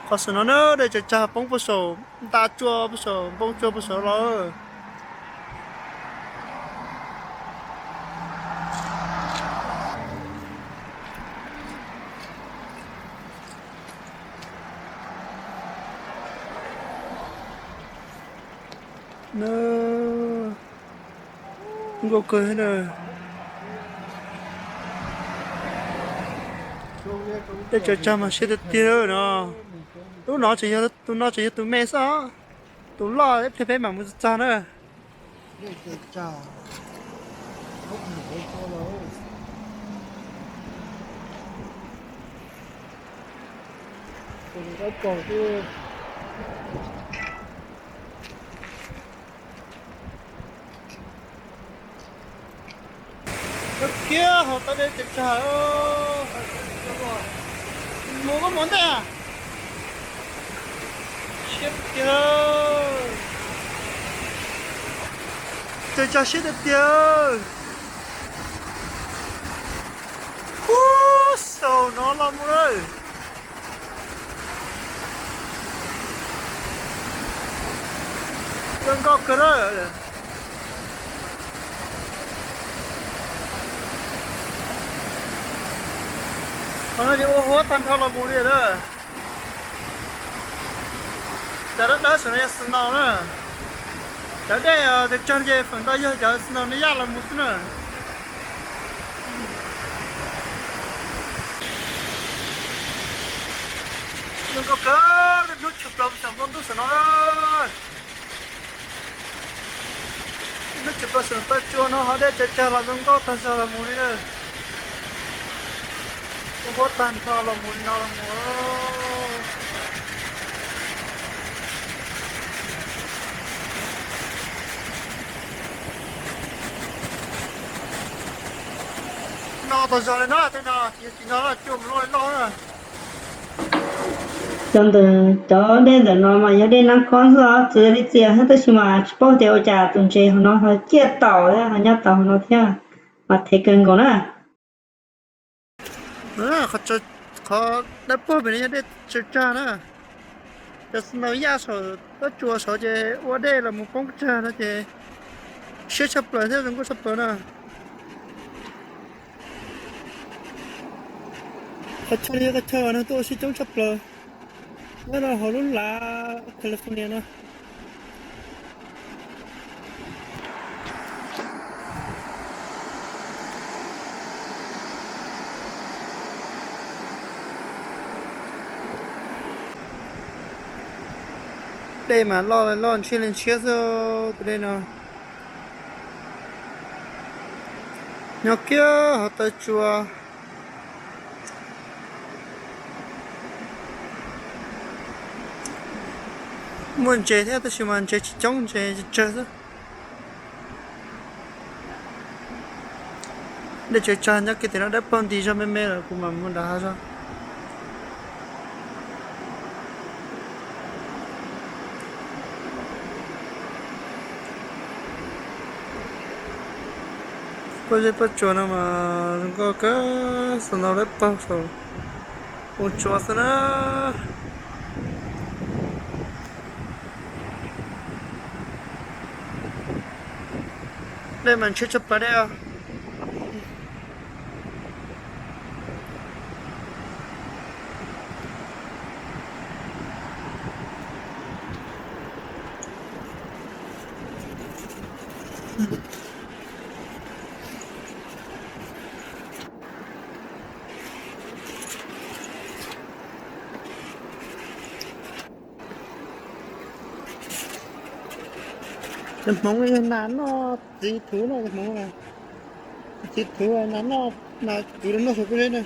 Qhov saum no na, dej tsaws tsag poob puag saum nta tsua, puag saum npoo tsua puag saum los. Zoo nkauj kawg na. Dej tsaws tsag mas siab tiag tiag no. Lub no tseem yog, tus no tseem yog tus me xwb os. Tus loj ib pliag peb mam mus txog na. Kiag hauv tau dej tsaws tsag. Mus koj mus ntej. Siab tiag. Tsaws tsag siab tiag tiag. Ub, saum no los mus lawm. Zoo nkauj kawg na. Qhov no ces ua huab tag nrho los mus li na. Cov dawb dawb saum no yog snow na. Cov dej tsaws tsag ces feem ntau yog cov snow nej yaj los mus xwb na. Zoo nkauj kawg, hnub tshwm plaws saum npoo ntub saum no. Hnub tshwm plaws saum taw tsua no ho dej tsaws tsag los zoo nkauj tag zog los mus li na. Ua huab tag nrho los mus li no los mus. No tag zog li no, tej no tsis yog tsis no, cua mus luaj li no na. Cov ntawm, cov dej ntawm no mas yog dej Nab Khob xwb, txawv li txias thiab, tab sis mas tsis paub tias ua cas tus ntses hauv no ho ciaj taum thiab ho nyob tau hauv no thiab, mas thev kawg nkaus na. Qhov dawb paug pem no yog dej tsaws tsag na. Cov snow yaj saum taw tsua saud ces ua dej los mus poob tsag no ces siab tshaj plaws thiab zoo nkauj tshaj plaws na. Qhov chaw no yog qhov chaw uas neeg tuaj ua si coob tshaj plaws nyob rau hauv lub lav California no. Dej mas loj loj ntshiab li ntshiab xwb tus dej no. Nyob kiag hauv taw tsua. Muaj ntses thiab tab sis mas ntses tsis coob, ntses tsawg xwb. Dej tsaws tsag nyob kiag tim no dawb paug nti zog me me lawm kuv mam mus nram hav zog. Pob zeb pob tsuas no mas zoo nkauj kawg, snow dawb paug saum npoo tsua xwb na. Dej mas ntshiab tshaj plaws dej os. Cov Hmoob yog nas noj txiv thuv no, cov Hmoob, txiv thuv nas noj, nas kwv los noj saum pob zeb na.